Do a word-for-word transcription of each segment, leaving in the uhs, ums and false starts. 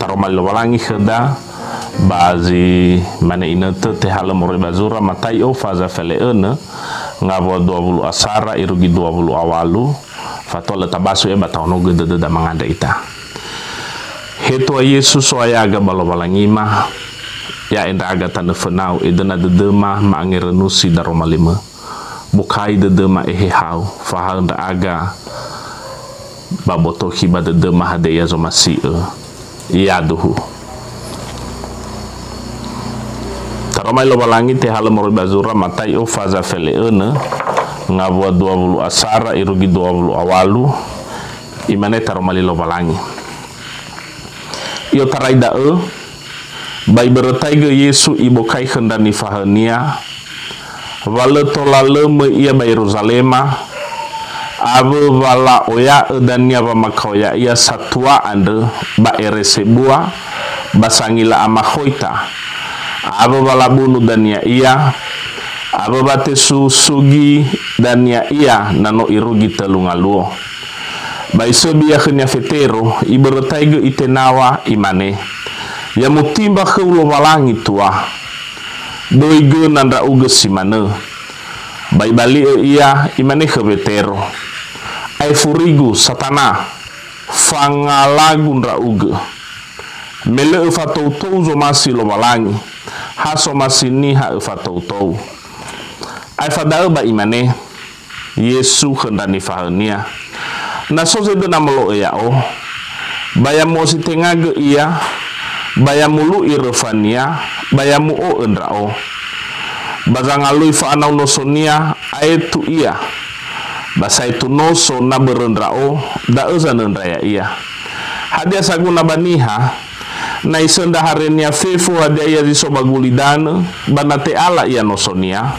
Taroma li Lowalangi khöda ba zi mane inötö tehalö moroi ba zura Matai'o faza fele'önö, ngawua dua wulu asara irugi dua wulu awalu, fatua lö tabasu ia ba tahonogö dödöda mangandrö ita. He Tua Yesu, So'aya aga ba Lowalangima, ya'e ndra'aga tanö fönau, edöna dödöma ma'angerönusi daroma limö. Bokai dödöma Eheha-U, fahaö ndra'aga ba botokhi ba dödöma hadia ia zomasi'ö. Yaduhu. Taroma li Lowalangi tehalö moroi ba zura Matai'o faza fele'önö, ngawua dua wulu asara irugi dua wulu awalu, imane taroma li Lowalangi. I'otarai da'ö, ba ibörötaigö Yesu ibokai khö ndra nifahaö-Nia, wa lö tola lö möi Ia ba Yeruzalema, awö wa la'oya'ö dania wamakao Ya'ia satua andrö ba ere sebua ba sangila amakhoita, awö wa labunu dania Ia, awö wa tesusugi dania Ia na no irugi tölu ngaluo. Ba isöbi Ia khönia Fetero, ibörötaigö itenaw̃a, imane, "Ya mutimba khöu Lowalangi, Tua! Böi göna ndra'ugö si manö." Ba ibali'ö Ia, imane khö Wetero, "Ae furigu, Satana! Fangalagu ndra'ugö! Me lö öfatoutou zomasi Lowalangi, ha somasi niha öfatoutou." Aefa da'ö ba imane Yesu khö ndra nifahaö-Nia, "Na so zedöna molo'ö Ya'o, ba ya mu'ositengagö ia, ba ya mulu'i röfania, ba ya mu'o'ö Ndra'o. Ba zangalui fa'anau nosonia, aetu ia. Ba saetu noso na börö Ndra'o, da'ö zanöndra ya'ia. Hadia saguna ba niha, na isöndra harenia fefu hadia ia zi so ba gulidanö, ba na te'ala ia nosonia?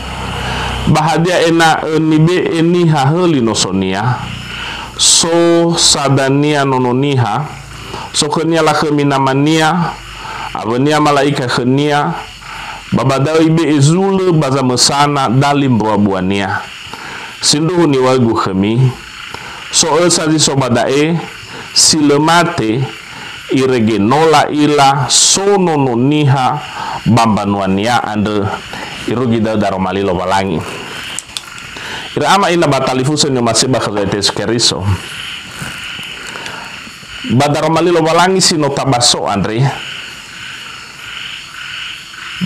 Ba hadia ena'ö nibe'e niha höli nosonia? So sa dania Nono Niha, so khönia lakhömi namania, awönia mala'ika khönia, ba ba da'ö ibe'e zulö ba zamösana dali mbuabuania. Sindruhu niŵa'ögu khömi, so ösa zi so ba da'e, si lö mate, irege no la'ila so Nono Niha ba mbanuania andrö." Irugi da'ö daroma li Lowalangi. Ira ama ina ba talifusö ni'omasi'ö ba khö Zo'aya Yesu Keriso. Ba daroma li Lowalangi si no tabaso andre,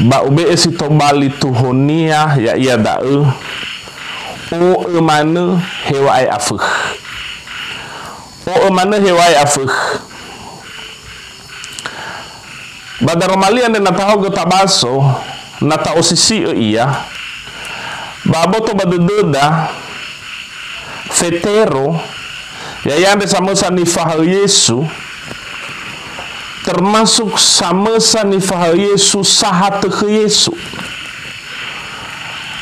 ba ube'e si tobali tuhonia, ya'ia da'ö, o'ö manö heŵa'ae afökh. O'ö manö heŵa'ae afökh. Ba daroma li andre na tahaogö tabaso, na ta'osisi'ö ia, ba aboto ba dödöda, Fetero, ya'ia andre samösa nifahaö Yesu, termasuk samösa nifahaö Yesu sahatö khö Yesu.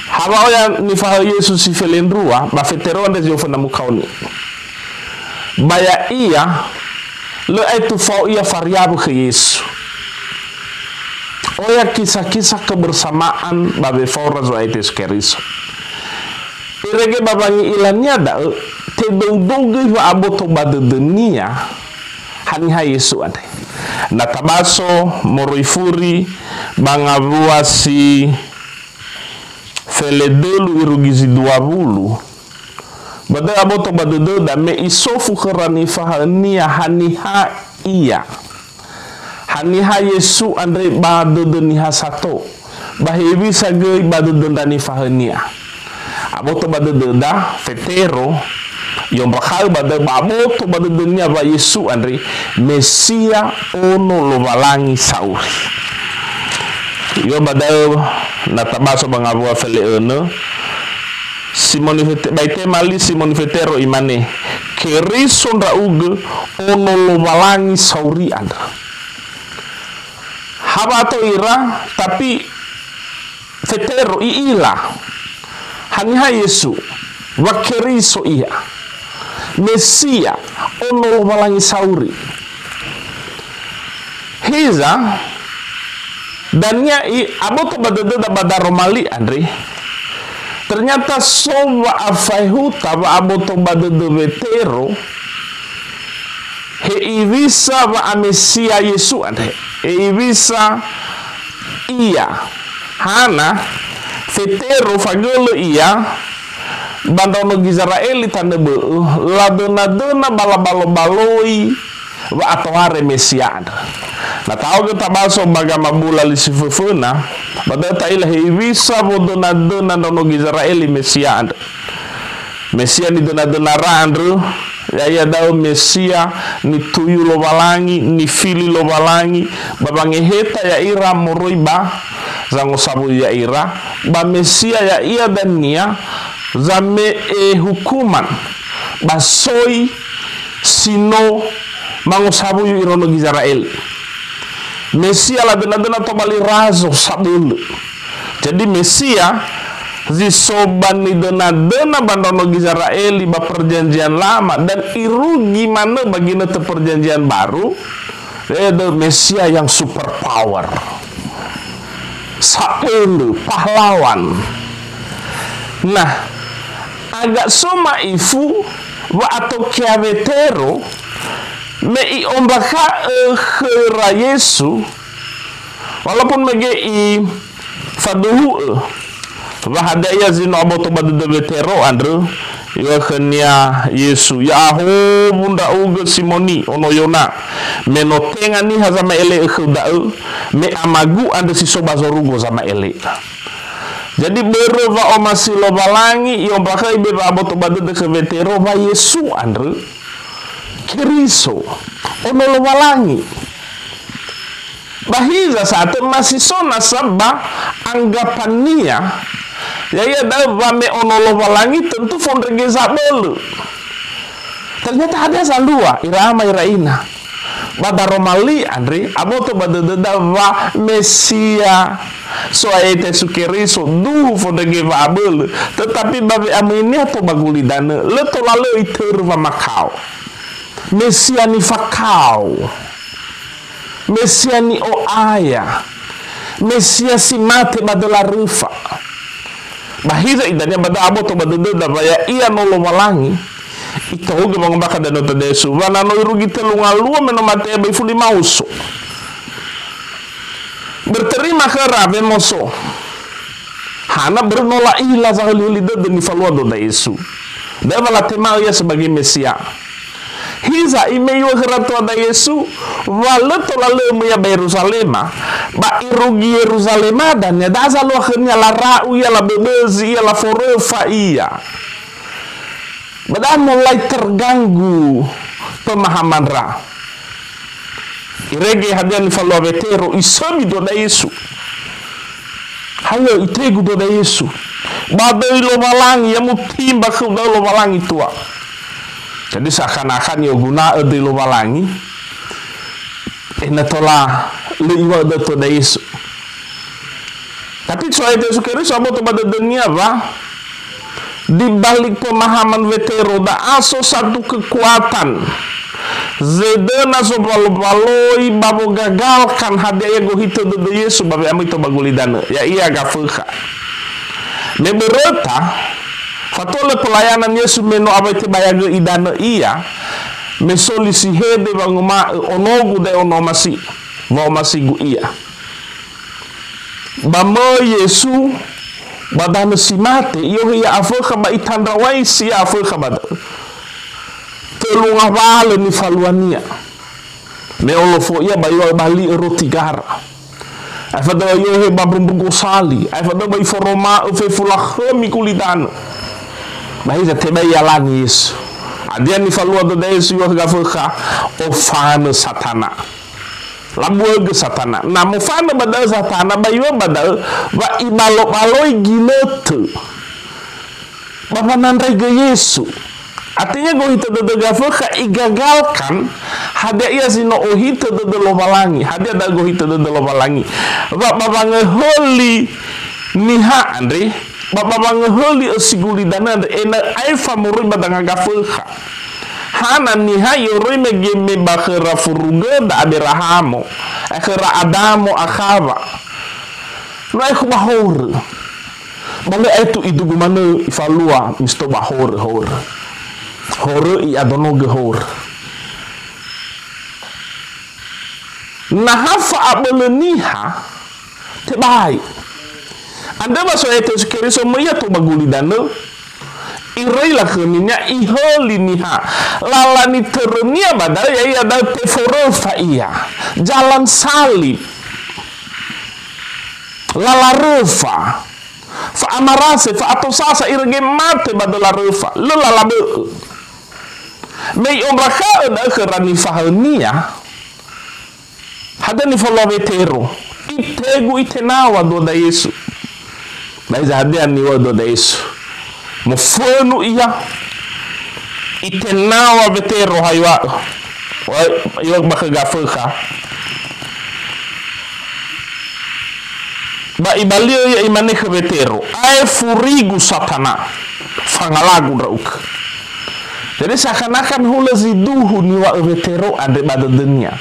Hadia oya nifahaö Yesu si felendrua, ba Fetero andre zi oföna mukaoni. Ba ya'ia, lö aetu fao ia fariawö khö Yesu. Oya kisah-kisah kebersamaan ba wefaora Zo'aya Yesu Keriso. Irege ba wangi'ilania da'ö, tedoudou göi wa'aboto ba dödönia haniha Yesu andre. Na tabaso moroi furi ba ngawua si feledölu irugi zi dua wulu, ba da'ö aboto ba dödöda me isofu khöra nifahaönia haniha ia. Haniha Yesu andre ba dödö niha sato, ba hewisa göi ba dödö ndra nifahaönia. Aboto ba dödöda, Fetero, i'ombakha'ö ba da'ö ba aboto ba dödönia wa Yesu andre Mesia, Ono Lowalangi sauri. Yo ba da'ö na tabaso ba ngawua fele'önö, Simoni Fete-, ba itema li Simoni Fetero imane, "Keriso ndra'ugö, Ono Lowalangi sauri andrö." Ha wa'ato ira, tapi Fetero i'ila haniha Yesu, wa Keriso Ia, Mesia, Ono Lowalangi sauri. Hiza, dania i aboto ba dödöda ba daroma li andre, ternyata so wa'afaehuta wa'aboto ba dödö Wetero, He'iwisa wa'amesia Yesu andre. He'iwisa ia. Hana, Fetero fagölö ia ba ndraono Gizera'eli tanö bö'ö, ladöna-döna ba labalo-baloi wa'atohare Mesia andrö. Na taogö tabaso ba gamabula li si föföna, ba da'ö ta'ila he'iwisa wodöna-döna ndraono Gizera'eli Mesia andrö. Mesia nidöna-dönara andrö, ya'ia da'ö Mesia nituyu Lowalangi, nifili Lowalangi, ba wangeheta ya'ira moroi ba zangosawuyu ya'ira, ba Mesia ya'ia dania zame'e hukuman ba soi si no mangosawuyu iraono Gizera'eli. Mesia ladöna-döna tobali razo sabölö. Jadi Mesia zi so ba nidöna-döna ba ndraono Gizera'eli ba Perjanjian Lama dan irugi manö ba ginötö Perjanjian Baru, ya'ia da'ö Mesia yang super power. Sabölö, pahlawan. Nah, agak so ma'ifu wa'atokea Wetero me i'ombakha'ö khöra Yesu, walaupun mege ifaduhu'ö wa hadia ia zi no aboto ba dödö Wetero andrö, iŵa'ö khönia Yesu, "Ya'ahowu ndra'ugö Simoni, ono Yona, me no tenga niha zama'ele'ö khöu da'ö, me Amagu andrö si so ba zorugo zama'ele'ö." Jadi börö wa'omasi Lowalangi, i'ombakha'ö ibe'e wa'aboto ba dödö khö Wetero wa Yesu andrö Keriso, Ono Lowalangi. Ba hiza sa'atö ma si so nasa ba anggapania, ya'ia da'ö wa me Ono Lowalangi tentu fondrege zabölö. Ternyata hadia zalua, ira ama, ira ina. Ba daroma li andre, aboto ba dödöda wa Mesia, So'aya ya'ita Yesu Keriso, duhu fondrege wa'abölö. Tetapi ba we'amöinia tou ba gulidanö, lö tola lö itörö wamakao. Mesia nifakao. Mesia ni'o'aya. Mesia si mate ba döla röfa. Ba hiza idania ba da'a aboto ba dödöda wa ya'ia no Lowalangi, itohugö wangombakha dania no Yesu. Wa na no irugi tölu ngalua me no mate ia ba ifuli maoso. Berterima khöra wemoso. Hana börö no la'ila zahölihöli dödö nifalua dödö Yesu. Da'ö wa latema'ö ia sebagai Mesia. Hiza imeyu'ö khöra tuada Yesu, wa lö tola lö möi ia ba Yeruzalema, ba irugi Yeruzalema dania, da'a zalua khönia, lara'u ia, laböbözi ia, laforöfa ia. Ba da'a mulai terganggu pemahamanra. Irege hadia nifalua Wetero, isöbi dödö Yesu. Hayo, itegu dödö Yesu. Ba döi Lowalangi, ya mutimba khöu da'ö Lowalangi tua. Jadi seakan-akan i'oguna'ö döi Lowalangi, ena'ö tola lö iŵa'ö dödö Yesu. Tapi So'aya Yesu Keriso aboto ba dödönia wa, di balik pemahaman Wetero, da'a so satu kekuatan zedöna zobalo-baloi ba wogagalkan hadia ia gohitö dödö Yesu ba we'amöi tou ba gulidanö, ya'ia Gafökha. Me böröta, fatua lö pelayanan Yesu me no awai tebayagö idanö ia, me so li si hede wanguma'ö, "Onogu da'e, ono omasi, wa'omasigu ia." Ba möi Yesu ba danö si mate, i'ohe ia Afökha ba itandrawai si ia Afökha ba da'ö. Tölu ngawalö nifaluania. Me olofo ia ba iŵa'ö, "Bali'ö roti gara." Aefa da'ö i'ohe ba mburugu gosali. Aefa da'ö ba iforoma'ö fefu lakhömi gulidanö. Ba hiza tebai ialani Yesu. Hadia nifalua dödö Yesu, i'ohe Gafökha, "Ofanö Satana." Labu'ögö Satana. Na mofanö ba da'ö Satana, ba iŵa'ö ba da'ö wa ibalo-baloi ginötö ba wanandraigö Yesu. Artinya gohitö dödö Gafökha igagalkan hadia ia zi no ohitö dödö Lowalangi. Hadia da'ö gohitö dödö Lowalangi? Wa ba wangöhöli niha andre, ba ba wangöhöli ösi gulidanö andre, ena'ö aefa moroi ba danga Gafökha. Hana niha i'oroi mege me ba khöra furugöda Aberahamo, eh, khöra Adamo akha Hawa. No aekhu ba horö. Ba lö aetu idugu manö ifalua, misto ba horö, horö. Horö i'adonogö horö. Na ha fa'abölö niha, tebai. Andrö wa so Yesu Keriso möi ia tou ba gulidanö, iröi lakhömi-Nia, ihöli niha. Lala nitörö-Nia ba da'ö, ya'ia da'ö teforöfa Ia. Jalan salib. Lala röfa. Fa'amarase, fa'atosasa, irege mate ba döla röfa. Lö lala bö'ö. Me i'ombakha'ö da'ö khöra nifahaö-Nia, hadia nifalua Wetero? Itegu itenaw̃a dua da Yesu. Ba hiza hadia niŵa'ö dua da Yesu? Mofönu ia, itenaw̃a Wetero, ha iŵa'ö, iŵa'ö ba khö Gafökha. Ba ibali'ö ia, imane khö Wetero, "Ae furigu Satana, fangalagu ndra'ugö." Jadi seakan-akan hulö ziduhu niŵa'ö Wetero andre ba dödönia.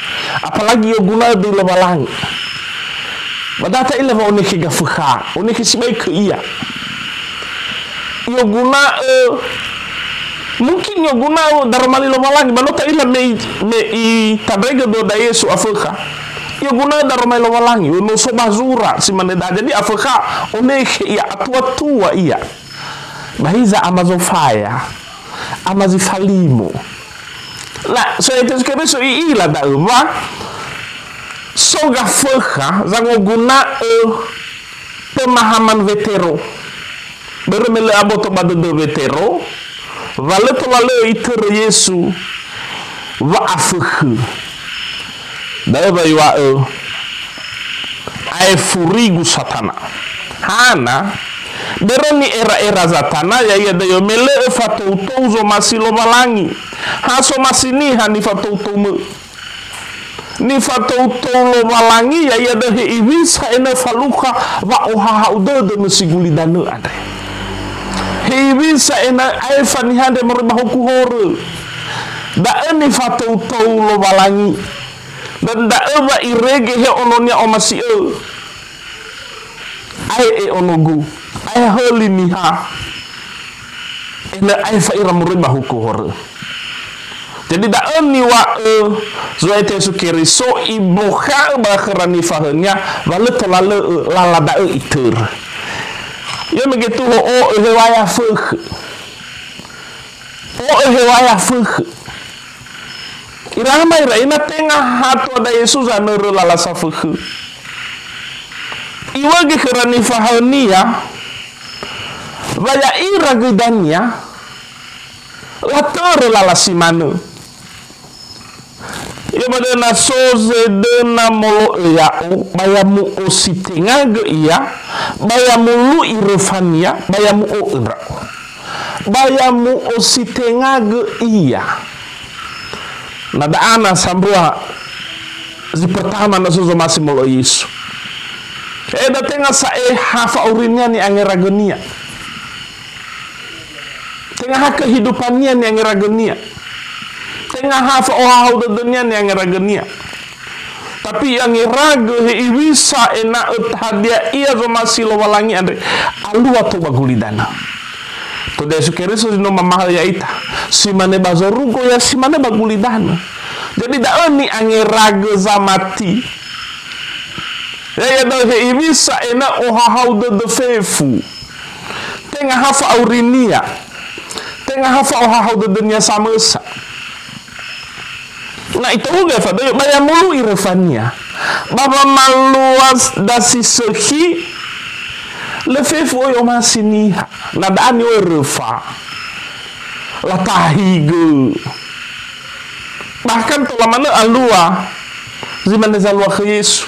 Apalagi i'oguna'ö döi Lowalangi. Ba da ta'ila wa onekhe Gafökha, onekhe sibai khö ia. I'oguna'ö, mungkin i'oguna'ö daroma li Lowalangi, ba no ta'ila me i-, me itandraigö dua da Yesu Afökha. I'oguna'ö daroma li Lowalangi, no so ba zura, si mane da. Jadi Afökha, onekhe ia, atua-tua ia. Ba hiza ama zofaya, ama zi falimo. Na so Yesu Keriso i'ila da'ö wa so Gafökha zangoguna'ö pemahaman Wetero. Börö me lö aboto ba dödö Wetero, wa lö tola lö itörö Yesu wa'afökhö. Da'ö wa iŵa'ö, "Ae furigu Satana." Hana? Börö ni'era'era Satana, ya'ia da'ö me lö öfatoutou zomasi Lowalangi. Ha somasi niha nifatoutou mö'ö. Nifatoutou Lowalangi, ya'ia da'ö hewisa ena'ö falukha wa'ohahau dödö nösi gulidanö andre. Hewisa ena'ö aefa niha andre moroi ba huku horö. Da'ö nifatoutou Lowalangi. Dan da'ö wa irege he ono-Nia omasi'ö. Ae'e onogu, ae höli niha, ena'ö aefa ira moroi ba huku horö. Jadi da'ö niŵa'ö Zo'aya Yesu Keriso, ibokha'ö ba khöra nifahaö-Nia, wa lö tola lö lala da'ö itörö. Ia me getuho o'ö hewaya fökhö. O'ö hewaya fökhö. Ira ama ira ina, tenga ha tua da Yesu zanörö lala safökhö. Iŵa'ö khöra nifahaö-Nia, wa ya'ira göi dania, latörö lala si manö. Ia ba döna so zedöna molo'ö ya'o, ba ya mu'ositengagö ia, ba ya mulu'i röfania, ba ya mu'o'ö ndra'o. Ba ya mu'ositengagö ia. Na da'a na sambua zi pertama na so zomasi molo'ö Yesu. E, da tenga sa'e ha fa'aurinia ni'angeragönia. Tenga ha kehidupannia ni'angeragönia. Tenga ha fa'ohahau dödönia ni'angeragönia. Tapi i'angeragö hewisa ena'ö hadia ia zomasi Lowalangi andre, alua tou ba gulidanö. Tou da Yesu Keriso zi no mamahaö ya'ita. Si mane ba zorugo, ya si mane ba gulidanö. Jadi da'ö ni'angeragö zamati. Ya'ia da'ö hewisa ena'ö ohahau dödö fefu. Tenga ha fa'aurinia. Tenga ha fa'ohahau dödönia samösa. Na itouga fadöi, ba ya mulu'i röfania. Ba wamalua dasi sökhi, lö fefu oi omasi niha. Na da'a niŵa'ö röfa. Latahigö. Bahkan tola manö alua zi mane zalua khö Yesu.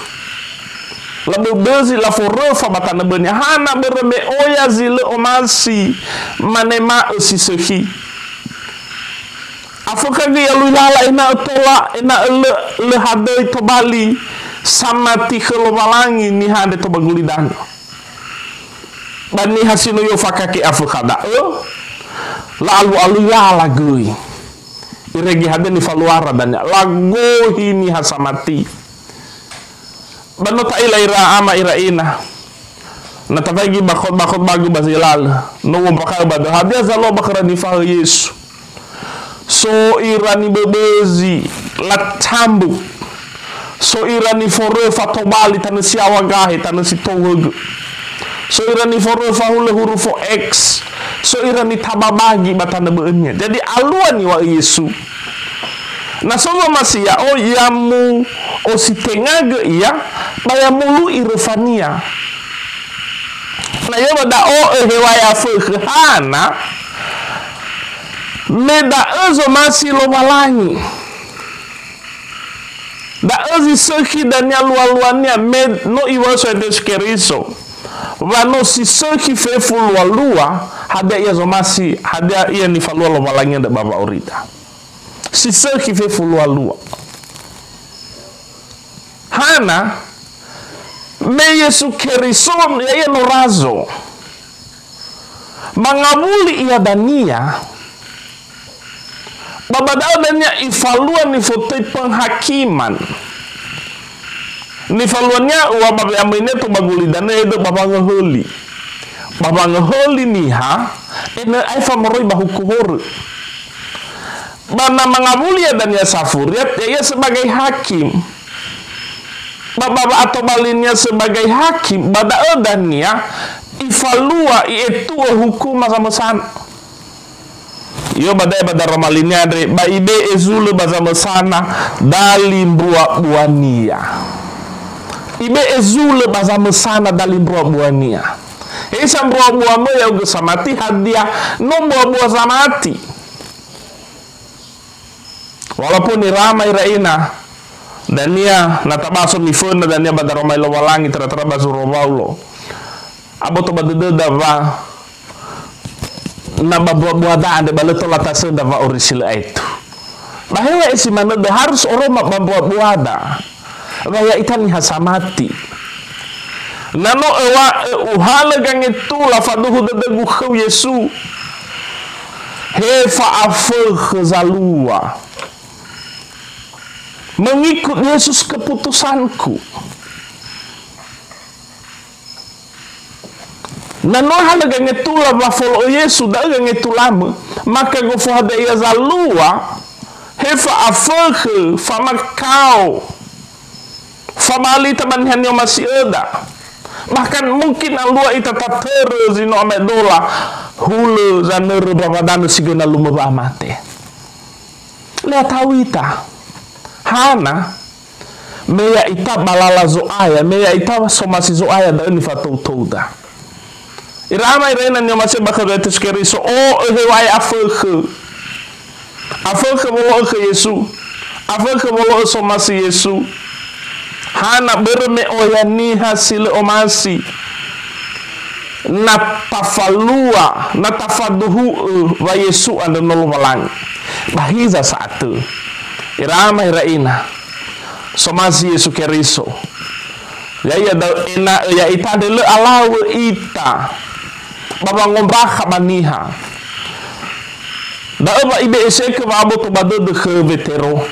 Laböbözi, laforöfa ba tanö bönia. Hana? Börö me oya zi lö omasi, mane ma'ö si sökhi. Afökha göi alui lala ena'ö tola, ena'ö lö, lö hadöi tobali samati khö Lowalangi niha andre tou ba gulidanö. Ba niha si no i'ofakake Afökha da'ö, la'alu'alui lala göi. Irege hadia nifaluara dania, lagohi niha samati. Ba no ta'ila ira ama ira ina. Na tafaigi ba khot-, ba khotbagö ba zi lalö. No u'ombakha'ö ba dödö. Hadia zalua ba khöra nifahaö Yesu? So ira niböbözi, latambu. So ira niforöfa tobali tanö si yaŵa gahe, tanö si tou högö. So ira niforöfa hulö hurufo X. So ira nitababagi ba tanö bö'önia. Jadi alua niŵa'ö Yesu. Na so wamasi ya'o, ya mu'ositengagö ia, ba ya molu'i röfania. Na ya'o ba da'o öheŵa'ae afökhö hana, me da'ö zomasi Lowalangi. Da'ö zi sökhi dania lualuania me no iŵa'ö So'aya Yesu Keriso. Wa no si sökhi fefu lualua, hadia ia zomasi, hadia ia nifalua Lowalangi andrö ba wa'aurida. Si sökhi fefu lualua. Hana, me Yesu Keriso, ya'ia no razo. Mangawuli ia dania, ba ba da'ö dania ifalua nifotöi penghakiman. Nifaluania ua ba we'amöinia tou ba gulidanö, edö ba wangöhöli. Ba wangöhöli niha, enö aefa moroi ba huku horö. Ba na mangawuli ia dania safuriat, ya'ia sebagai hakim. Ba, ba wa'atobalinia sebagai hakim, ba da'ö dania ifalua, i'etu'ö hukuma zamösana. Io ba da'e ba daroma linia andre, ba ibe'e zulö ba zamösana dali mbuabuania. Ibe'e zulö ba zamösana dali mbuabuania. He isa mbuabua möi ya'ugö samati, hadia no mbuabua zamati? Walaupun irama ira ina, dania na tabaso miföna dania ba daroma Lowalangi, tera-tera ba zuro Waulo. Aboto ba dödöda wa na ba mbuabuada andre ba lö tola tasöndra wa'auri si lö aetu. Ba heŵa'ae si manö dö harus oroma ba mbuabuada. Wa ya'ita niha samati. Na no öŵa'ö uhalö gangetula faduhu dödögu khöu Yesu. He fa'afökhö zalua. Mengikut Yesus keputusanku. Na no halö gangetula wa folo'ö Yesu, da'ö gangetulamö, maka gofu hadia ia zalua, he fa'afökhö, famakao, fabali ita ba niha ni'omasi'öda. Bahkan mungkin alua ita tatörö zi no amaedola, hulö zanörö ba wadanö si göna lumö wa'amate. Lö ata'u ita. Hana? Me ya'ita ba lala Zo'aya, me ya'ita somasi Zo'aya da'ö nifatoutouda. Ira ama ira ina ni'omasi'ö ba khöda Yesu Keriso, o, öheŵa'ae afökhö. Afökhö wolo'ö khö Yesu. Afökhö wolo'ö somasi Yesu. Hana börö me oya niha si lö omasi. Na tafalua, na tafaduhu'ö wa Yesu andrö no Lowalangi. Ba hiza sa'atö. Ira ama ira ina. Somasi Yesu Keriso. Ya'ia da'ö ena'ö ya'ita andre lö alawö ita ba wangombakha ba niha. Da'ö wa ibe'e sekö wa'aboto ba dödö khö Wetero.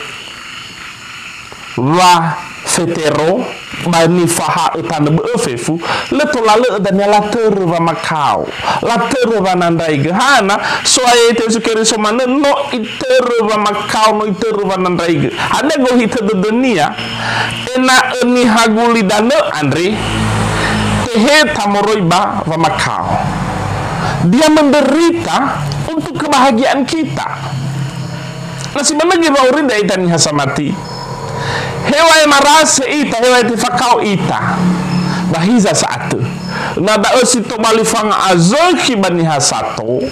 Wa Fetero ba nifaha'ö tanö bö'ö fefu, lö tola lö'ö dania latörö wamakao. Latörö wanandraigö. Hana? So'aya ya'ita Yesu Keriso manö no itörö wamakao, no itörö wanandraigö. Hadia gohitö dödönia? Ena'ö niha gulidanö andre teheta moroi ba wamakao. Dia menderita untuk kebahagiaan kita. Na si manö göi wa'aurida ita niha samati. Heŵa'ae marase ita, heŵa'ae tefakao ita. Ba hiza sa'atö. Na da'ö si tobali fanga'azökhi ba niha sato,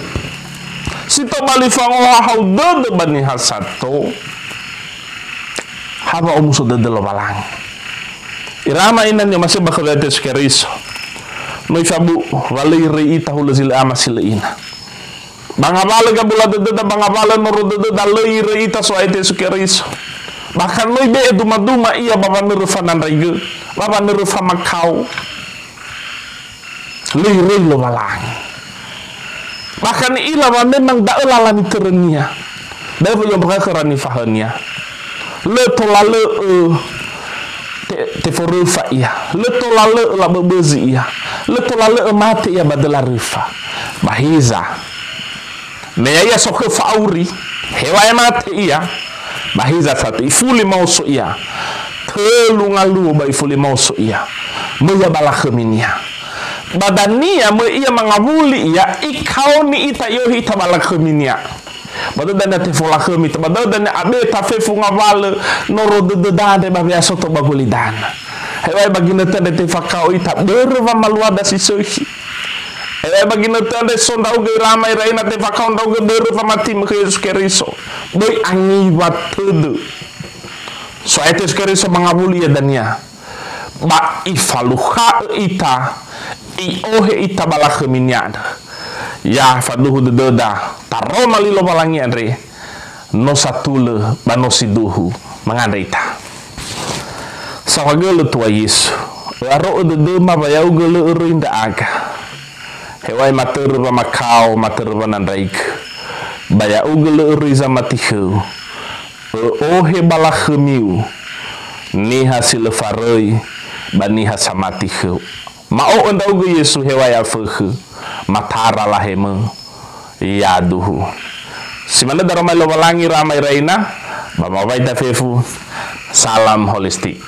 si tobali fangohahau dödö ba niha sato, ha wa'omuso dödö Lowalangi. Ira ama ina ni'omasi'ö ba khöda Yesu Keriso. No ifabu'u, wa lö iröi ita hulö zi lö ama si lö ina. Ba ngawalö gabula dödöda, ba ngawalö noro dödöda, lö iröi ita So'aya Yesu Keriso. Bahkan no ibe'e dumaduma ia ba wanörö fanandraigö, ba wanörö famakao. Lö iröi Lowalangi. Bahkan i'ila wa memang da'ö lala nitörönia. Da'ö wöi ombakha'ö khöra nifahönia. Lö tola lö'ö te-, teforöfa ia. Lö tola lö'ö laböbözi ia. Lö tola lö'ö mate ia ba döla röfa. Ba hiza, me ya'ia sokhö fa'auri, heŵa'ae mate ia, ba hiza sa'atö ifuli maoso ia. Tölu ngaluo ba ifuli maoso ia. Möi ia ba lakhöminia. Ba dania möi ia mangawuli ia, ikaoni ita, i'ohe ita ba lakhöminia. Ba dödö dania tefolakhömi ita, ba dödö dania abe ita fefu ngawalö noro dödöda andre ba we'asoto ba gulidanö. Heŵa'ae ba ginötö andre tefakao ita börö wamaluada si sökhi. Heŵa'ae ba ginötö andre so ndra'ugö ira ama ira ina tefakao ndra'ugö börö wamatimö khö Yesu Keriso. Böi angiwa tödö. So'aya Yesu Keriso mangawuli ia dania. Ba ifalukha'ö ita, i'ohe ita ba lakhöminia andrö. Ya faduhu dödöda, taroma li Lowalangi andre, no satulö ba no siduhu mangandrö ita. Saohagölö tua Yesu, ö'aro'ö dödöma wa ya'ugö lö öröi ndra'aga. Heŵa'ae matörö wamakao, matörö wanandraigö. Ba ya'ugö lö öröi zamati khöu. Ö'ohe ba lakhömiu, niha si lö faröi, ba niha samati khöu. Ma'o'ö ndra'ugö Yesu heŵa'ae afökhö, matara lahemö, yaduhu. Si manö daroma li Lowalangi ira ama ira ina, ba mawaita fefu, salam holistik.